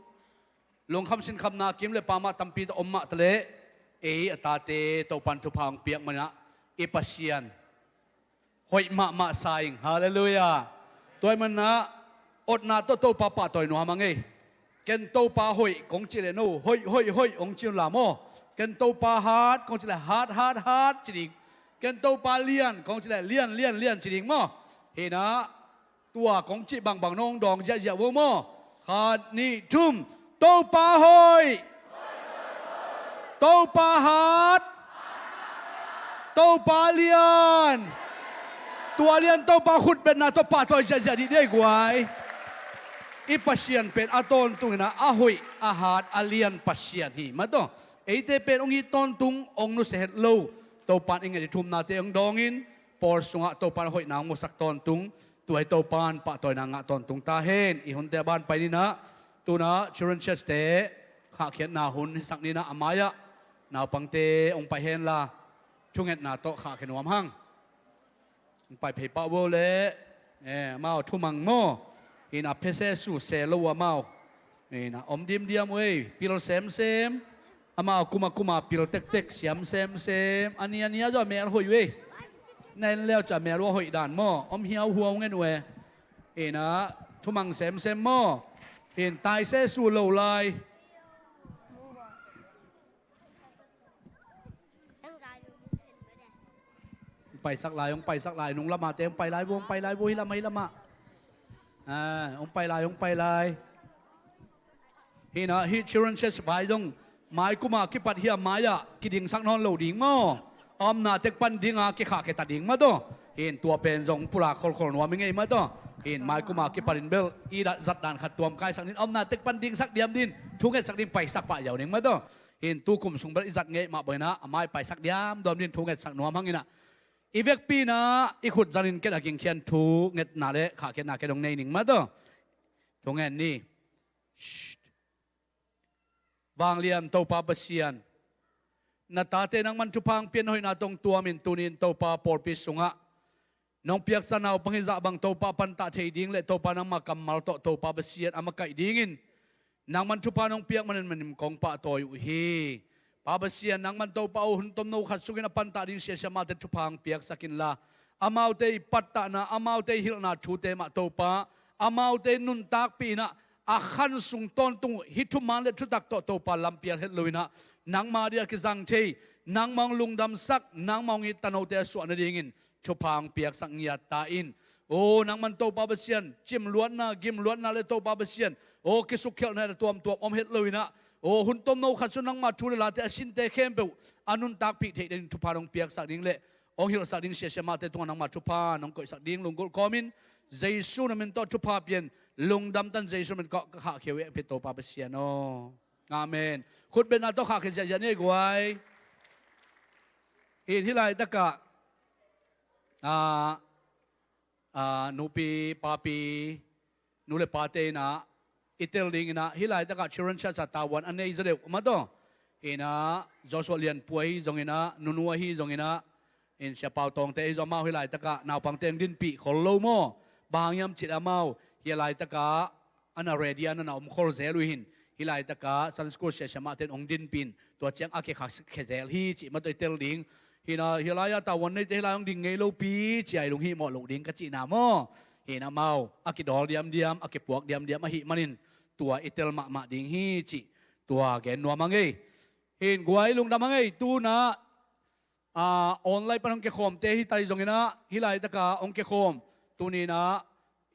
lungkham sinkhamna kim le pam ah tampi tawh om mah taleh, ei a tate Topa in thupha hong piak manin ah, i Pasian hoih mahmah sa ing. Halleluiah. Tua ahih manin ah otna tawh Topa pahtawi nuam hang ei. Ken Topa hoih kong cih leh no, hoih, hoih, hoih hong ci un la maw. Ken Topa hat kong cih leh hat, hat, hat ci ding. Ken Topa lian kong cih leh lian, lian, lian ci ding maw. Hi-in ah tua kong cih bangbang nong dawng ziahziah vo maw. Khat, nih, thum. Topa hoih. Topa hat. Topa lian. Tua lian Topa khutbetna tawh pahtawi ziahziah dih ei guai. I Pasian pen a tawntung in ah, a hoih, a hat, a lian Pasian hi mah tawh. Eite pen hong it tawntung, hong nusia het lo. Topa in i nget i thumnate hong dawngin, pawl sungah Topa in a hoihna hong musak tawntung. Tua hi, Topa in pahtawina ngah tawntung ta hen. I hunte a ban pai ni in ah, tu-in ah Children Church-te khahkhiatna hun hisak ni in ah, a mai-ah naupangte hong pai hen la, thungetna tawh khahkhia nuam hang. Hong pai phei pah vo leh, eh, amau thumang maw. Hi-in ah phese su se lo uh amau. Hi-in ah om dimdiam uh ei, pil semsem. Amau kuma kuma pil tektek siam semsem. A ni a ni ah zong a mel hoih uh ei. Na en leu ci a mel uh a hoih dan maw. Om hiauhuau ngen uh e. Hi-in ah thumang semsem maw. Hi-in tai se su lo lai. Hong paisak lai, hong paisak lai, nung lamah te hong pai lai vo, hong pai lai vo, hih lamah, hih lamah. Ah, hong pai lai, hong pai lai. Hi-in ah, hih Children Church vai zong mai kuma kipat hi a, mai-ah kidingsak nawn lo ding maw. A omna tek pan dinga kikhahkhia ta ding mah tawh. Hi-in tua pen zong pulak kholkhol nuam hi ngei mah tawh. Hi-in mai kuma kipat in bel i zat dan khat tuam kaisak ding, a omna tek pan dingsak diam ding, thungetsak ding, paisak pah ziau ding mah tawh. Hi-in tukum sung bel i zat ngei mah bangin ah, a mai paisak diamdiam ding, thungetsak nuam hang in ah. I vekpi in ah i khut zanin ken a gingkhian thungetna le khahkhiatna ken hong nei ning mah tawh. Thungen ni. Shh. Vanglian Topa Pasian, na tate nangman thupha hong pia in, hoihna tawh hong tuam in, tuni-in Topa pawlpi sungah nong piaksa naupang hizah bang Topa pantah thei ding le Topa nangma kammal tawh Topa Pasian a makaih dingin nangman thupha nong piak manin manin kong pahtawi uh hi. Pa Pasian, nangman Topa aw, hun tomno khat sungin a pantah ding siasia mahte thupha hong piaksak inla, amaute i pattahna, amaute i hilhna thute mah Topa, amaute nuntakpih in ah, a khan sung tawntung uh hih thuman le thutak tawh Topa lampial het lo in ah, nangma dia kizang thei, nangma hong lungdamsak, nangma hong it tanote a suah nadingin thupha hong piaksak ngiat ta in. Aw nangman Topa Pasian, cimluatna, gimluatna le Topa Pasian, aw kisukkhialhna tuamtuam om het lo in ah, aw hun tomno khat sung nangma thu le late a sinte khempeuh a nuntakpih theih dingin thupha hong piaksak ding le hong hilhsak ding siasia mahte tungah nangma thupha nong koihsak ding lunggulh kawmin, Jesu na min tawh thupha pia in, lungdam ta in, Jesu min tawh ka khahkhia uh hi, Topa Pasian aw. Amen. Khutbetna tawh khahkhia ziahziah ni ei guai. Hin hih laitakah, ah, ah, nupi papi, nu le pate inah i tel dinginah hih laitakah Children Church ah tavuan a nei zaw deuh mah tawh. Inah Joshua Lianpu ahi zonginah, Nunu ahi zonginah, in Sia Pau Tawngte ahi zong amau hih laitakah naupangte hong dinpih khol lo maw? Bang hang hiam cih leh amau hih laitakah a na ready a na na om khol zel uh hin, hih laitakah Sunday school siasia mahte in hong dinpih in tua ciang a kikha khe zel hi cih mah tawh i tel ding. Hinah hih lai-ah tavuan neite hih lai hong ding ngei lopi ci-a i lunghihmawh loh ding ka cihna maw? Hinah amau a kidawl diamdiam, a kipuak diamdiam ahih manin tua i tel mahmah ding hi cih tua gen nuam a ngei. Hin guai lungdam a ngei. Tunah, ah, online pan hong kikhawmte hi tai zonginah hih laitakah hong kikhawm. Tuninah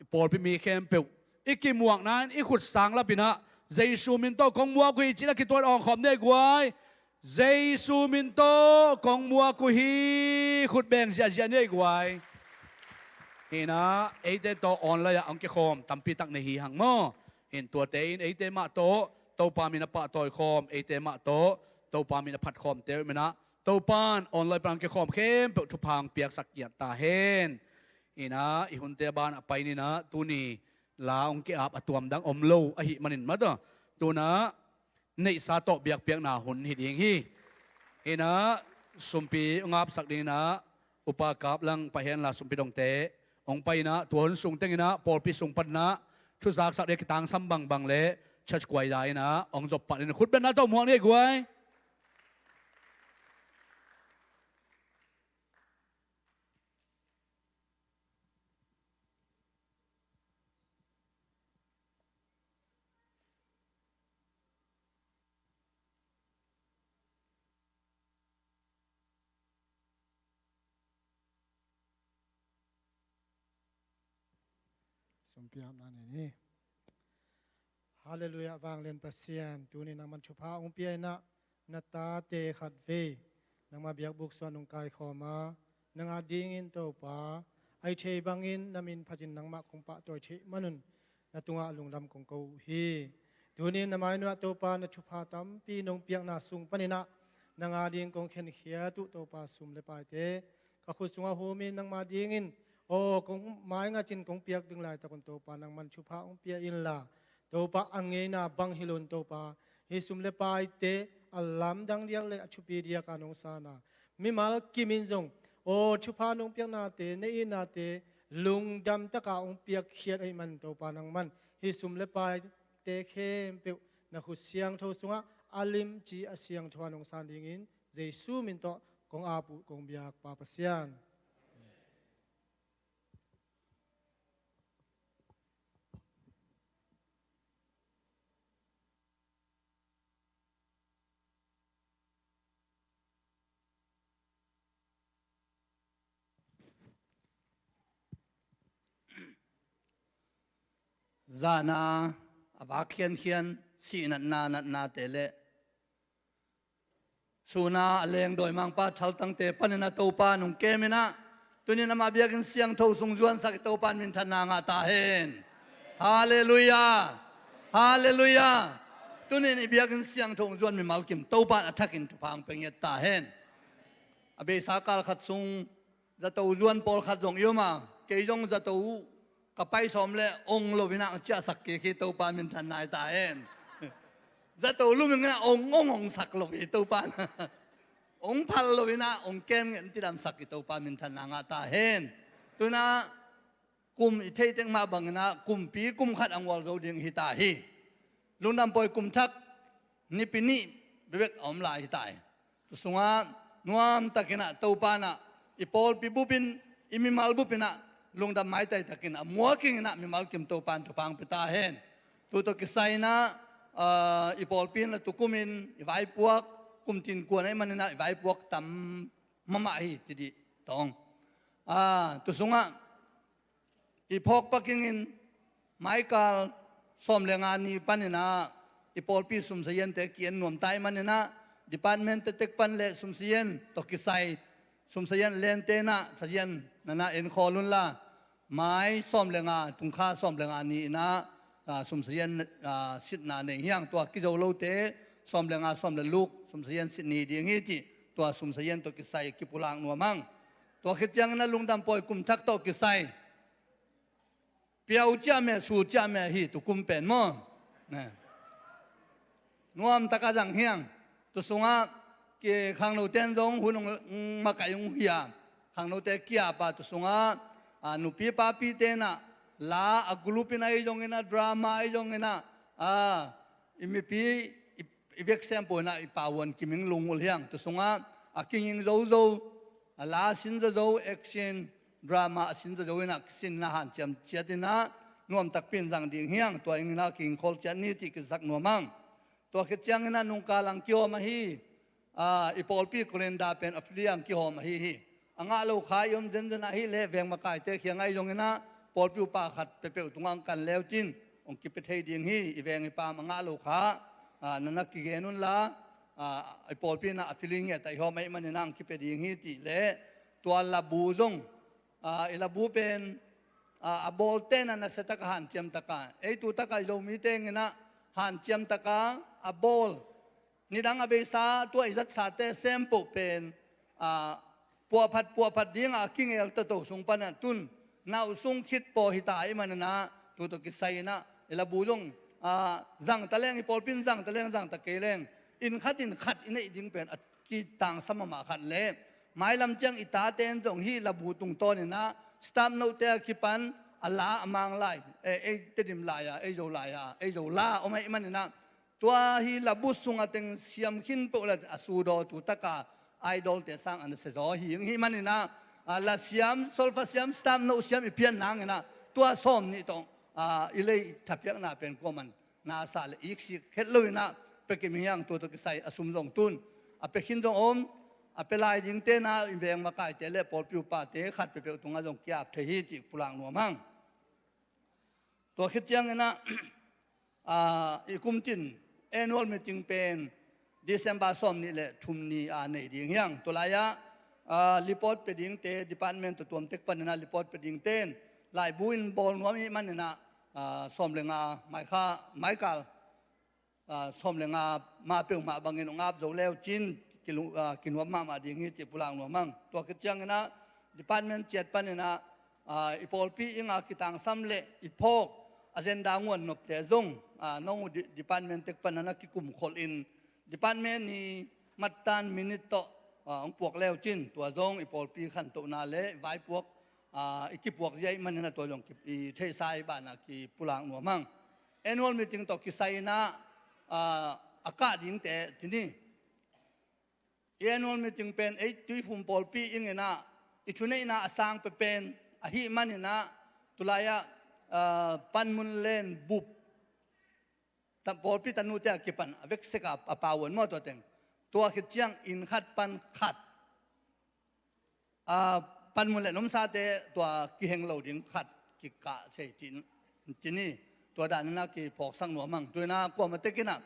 i pawlpi mi khempeuh i kimuakna in i khut sang lapinah Jesu min tawh kong muak uh hi cinah kituat awngkhawm ni ei guai. Jesu min tawh kong muak uh hi. Khut beng ziahziah ni ei guai. Hinah eite tawh online ah hong kikhawm tampi tak nei hi hang maw? Hin tuate in eite mah tawh Topa min a pahtawi khawm, eite mah tawh Topa min a phat khawmte uh minah Topa in online pan hong kikhawm khempeuh thupha hong piaksak kiat ta hen. Inah i hunte a banah pai ninah tuni la hong ki-ap a tuam dang om lo ahih manin mah tawh tunah neihsa tawh biakpiakna hun hi ding hi. Inah sumpi hong apsak dinginah Upa Kap Lang pai henla sumpi dongte hong pai inah tua hun sung tenginah pawlpi sung paninah thuzaksak ding a kitangsam bangbang le church kuaida inah hong zop pah ding. Khutbetna tawh muak ni ei guai. Sumpi apna nei ni. Halleluiah, vanglian Pasian, tuni nangman thupha hong pia inah na tate khatvei nangma biakbuk sungah nong kaikhawm a, nang adingin Topa, a hih theih bangin na min phatin nangmah kong pahtawi theih manun na tungah lungdam kong ko uh hi. Tunin na mainuah Topa na thupha tampi nong piakna sung paninah nang ading kong khenkhiat uh Topa sum le paite ka khut sungah humin nangma dingin aw kong maingatin kong piak ding laitakun Topa nangman thupha hong pia inla Topa a ngeina bang hi loin Topa hih sum le paite a lamdang diak le a thupi diaka nong sana mimal kimin zong aw thupha nong piaknate na itnate lungdam taka hong piakkhiat ahih man Topa nangman hih sum le paite khempeuh na khut siangtho sungah a limci a siangtho a nong san dingin Jesu min tawh kong ap uh kong biak Pa Pasian. Zahna a vak khiankhian, sih natna natnate le suna a leng dawimangpa thaltangte panin a Topa nung kemin ah tunin amah biakinn siangtho sung zuansak i Topa in minthanna ngah ta hen. Halleluiah. Halleluiah. Tunin i biakinn siangtho hong zuan mimal kim Topa in a thakin thupha hong pia ngiat ta hen. A beisa kal khat sung zato zuan pawlkhat zong i om a, kei zong zato uh ka pai sawm le ong lo in ah hong ciahsak kik hi. Topa minthanna hi ta hen. Zato lum in ah ong ong ong sak lo hi Topa in. Ong phal lo in ah ong kem ngen tidamsak hi. Topa minthanna ngah ta hen. Tuna kum i theih tek mah bangin ah kumpi kum khat a ngual zo ding hi ta hi. Lungdam pawi kum thak nipi nih bebek a om lai hi ta hi. Tu sungah nuamtakin ah Topa in ah i pawlpi bupin i mimal bupin ah lungdam maitai takin a muaking in ah mimal kim Topa in thupha hong pia ta hen. Tu tawh kisai in ah, ah, i pawlpi in ah tukumin i vaipuak kum tin kuan ahih manin ah i vaipuak tam mahmah hi ci dih tawng. Ah, tu sungah i phawk pakingin maikal sawm le nga ni panin ah i pawlpi sumsaziante ki-en nuam ta ahih manin ah department tektek pan le sumsazian tawh kisai sumsazian lente in ah sazian na na en khawl unla mai sawm le nga tungkha sawm le nga ni in ah, ah, sumsazian, ah, sitna nei hi hang. Tua kizo lote sawm le nga, sawm le luk, sumsa yen sit ni ding hi cih, tua sumsa yen tawh kisai kipulak nuam hang. Tua khit ciangin a lungdam pawi kum thak tawh kisai piau ciah meh, su ciah meh hi tukum pen maw. Ne. Nuam taka zang hiang. Tu sungah ki khangno ten zong hun hong makaih hong hia. Khangnote kiapa tu sungah, a, nupi papi tenah la a group in ahi zongin a drama ahi zongin a, a, i mipi i, i vek sempo inah i pavuan kiming lungul hiang. Tu sungah a kinging zozo, a la a sin zozo, action drama a sin zozo inah kisin inah hanciam ciat inah nuam takpi in zang ding hiang. Tua inginah kinging khol ciat ni cih kisak nuam hang. Tua khit cianginah nungkal ang kihawm ahi, a, i pawlpi calendar pen a fili ang kihawm ahi hi. A ngah lo kha i om zenzen ahi leh veng makaite khiang ahi zonginah pawlpi upa khat pepeuh tungah ang kan leu cin hong kipia thei ding hi. I veng i paam a ngah lo kha, a, nana kigen unla, a, i pawlpi inah a fili ngiat a i hawm ahi maninah ang kipia ding hi cih leh tua labu zong, a, i labu pen, a, a bawlte na nasia taka hanciam taka ei tu taka i Zomi tenginah hanciam taka a bawl nidang a beisa tua i zatsate sempoh pen, a, puahphat puahphat dinga a kingel toto sung panah tun nauh sung khit paw hita i maninah tu tawh kisai inah i labu zong, a, zangta leng i pawlpin zangta leng zangta kei leng inn khat inn khat i neih ding pen a kitangsam mahmah khat leh mailam ciang i tate in zong hih labu tungtawn inah staff note a kipan a la a mang lai, e, ei Tedim lai-a, ei Zo lai-a, ei Zo la om ahi maninah tua hih labu sungah teng siam khin peuh le a sudaw tu taka idol te sang a nasia zaw hi ing hi maninah, a, la siam, solfa siam, staff note siam i pian nanginah tua sawm nih tawh, a, i lei thapiakna pen kuaman nasa le iksik het lo inah pia kim hiang. Tu tawh kisai a sum zong tun a pia khin zong om, a pia lai ding tenah i veng makaite le pawlpi upate khat pepeuh tungah zong kiap thei hi cih pulak nuam hang. Tua khit cianginah, a, i kumcin annual meeting pen December sawm nih le thum ni a nei ding hiang. Tua lai-ah, a, report pia dingte department tua tuam tek paninah report pia dingte in laibu in bawl nuam i hih maninah, a, sawm le nga maikha, maikal, a, sawm le nga ma peuhmah bangin hong ap zo leu cin kilu-, a, kinuam mahmah ding hi cih pulak nuam hang. Tua khit cianginah department ciat paninah, a, i pawlpi inga kitangsam le i phawk agenda nguan nopte zong, a, nong uh di-, department tek panah na kikumkholh in department i mattan minute tawh, a, hong puak leu cin tua zong i pawlpi khantohna le i vaipuak, a, i kipuak zia i hih maninah tua zong ki-, i theihsa i banah kipulak nuam hang. Annual meeting tawh kisai inah, a, a kah dingte ci ni. I annual meeting pen ei Tuifum pawlpi inginah i thuneihna a sang pepen ahih maninah tulai-ah, a, panmun len bup ta-, pawlpi tanute a kipan a veksek a, a pauan maw tua teng. Tua khit ciang inn khat pan khat, a, panmun le nomsate tua kiheng lo ding khat kikah sei cin, cin hi. Tua daninah kiphawksak nuam hang. Tuinah kuamah tekinah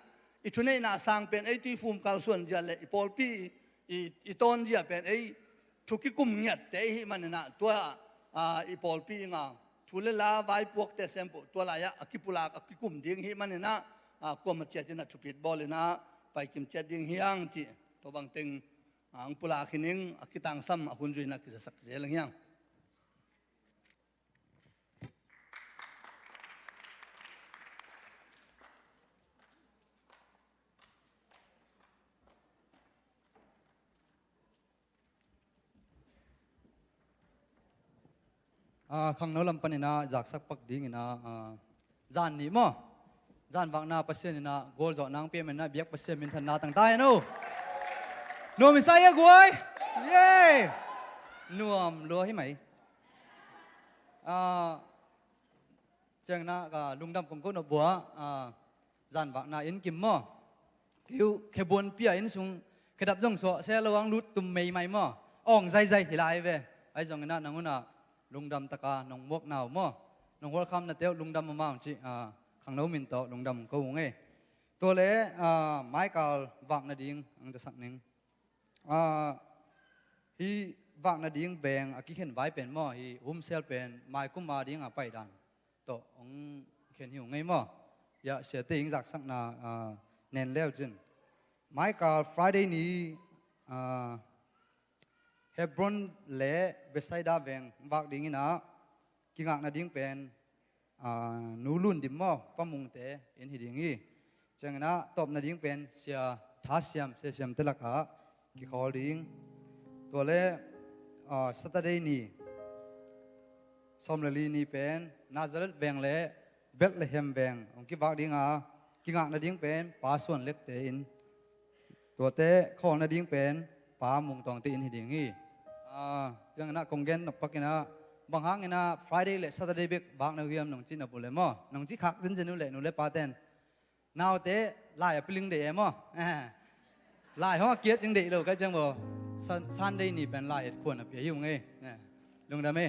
i thuneihna sang pen ei Tuifum kalsuan zia le i pawlpi i, i tawn zia pen ei thu kikum ngiatte i hih maninah tua, a, i pawlpi inga thu le la vaipuakte sempoh tua lai-ah a kipulak a kikum ding i hih maninah, a, kuamah ciatinah thupit bawlinah paikim ciat ding hiang cih tua bangteng, a, ang pulak hi ning. A kitangsam a hun zuinah kizasak zel hiang. A, khangno lam paninah zaksak pak dinginah, a, zan nih maw? Zan vakna Pasian inah gualzawh nang pia maninah biak Pasian minthanna tangta hen uh. Nuam i sa ia guai. Ye. Nuam lua hi mai. A, cianginah ka lungdam kong ko nop bua, a, zan vakna in kim maw? Kei uh khebuan pia inn sung khedap zong suah sia lo ang lut tum meimai maw? Awng zaizai hi lai ve. Ahi zonginah nang unah lungdam taka nong muakna uh maw? Nong hualkhamnate uh lungdam a mau cih, a, khangno min tawh lungdam ko ung ei. Tua le, a, maikal vak nading ang zasak ning. A, hih vak nading veng a kikhen vai pen maw, hih humsel pen maikum a ding a paidan tawh hong khen hi uh ngei maw? Hiah siate ing zaksakna, a, nen leu cin. Maikal Friday ni, ah, Hebron le Bethsaida veng vak dingin ah, kingakna ding pen, ah, Nu Lun Dim maw, Pa Mungte inn hi ding hi. Ciangin ah tawpna ding pen Sia Tha Siam, Sia Siamte lakah kikhawl ding. Tua le, ah, Saturday ni, sawm le li ni pen Nazareth veng le Bethlehem veng hong kivak ding a, kingakna ding pen Pa Suan Lekte inn. Tuate khawlna ding pen Pa Mung Tawngte inn hi ding hi. Ah, ciangin ah kong gen nop pakin ah, bang hangin ah Friday le Saturday bek vak na uh hiam nong cih nop uh leh maw, nong cih khak zenzen uh leh nu le paten, naute lai a piling deih e maw. Lai hong a kiat cing deih lo ka ciang baw. Sun-, Sunday ni pen lai et khuan a pia hi ung e. Lungdam e.